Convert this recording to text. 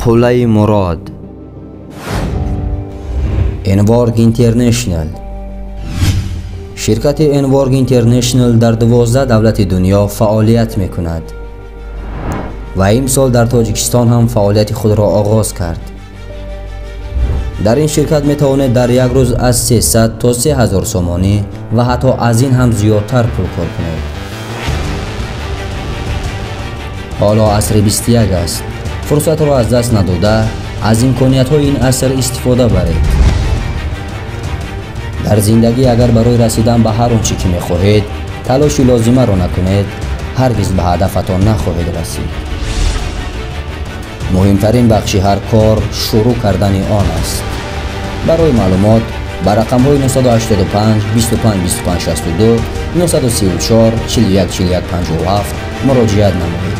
Қуллаи мурод. Envorg International. Ширкати Envorg International дар 12 давлати дунё фаъолият мекунад ва имсол дар Тоҷикистон ҳам фаъолияти худро оғоз кард. Дар ин ширкат метавонед дар як рӯз аз 300 то 3000 сомонӣ ва ҳатто аз ин ҳам зиёдтар пул кор кунед. Ҳоло асри 21 аст. Фурсатро аз даст надода, аз имкониятҳои ин аср истифода баред. Дар зиндагӣ агар барои расидан ба ҳар он чӣ ки мехоҳед, талоши лозимаро накунед, ҳаргиз ба ҳадафатон нахоҳед расид. Муҳимтарин бахши ҳар кор шурӯъ кардани он аст. Барои маълумот ба рақамҳои 985 25 25 62, 934 41 41 57 муроҷиат намоед.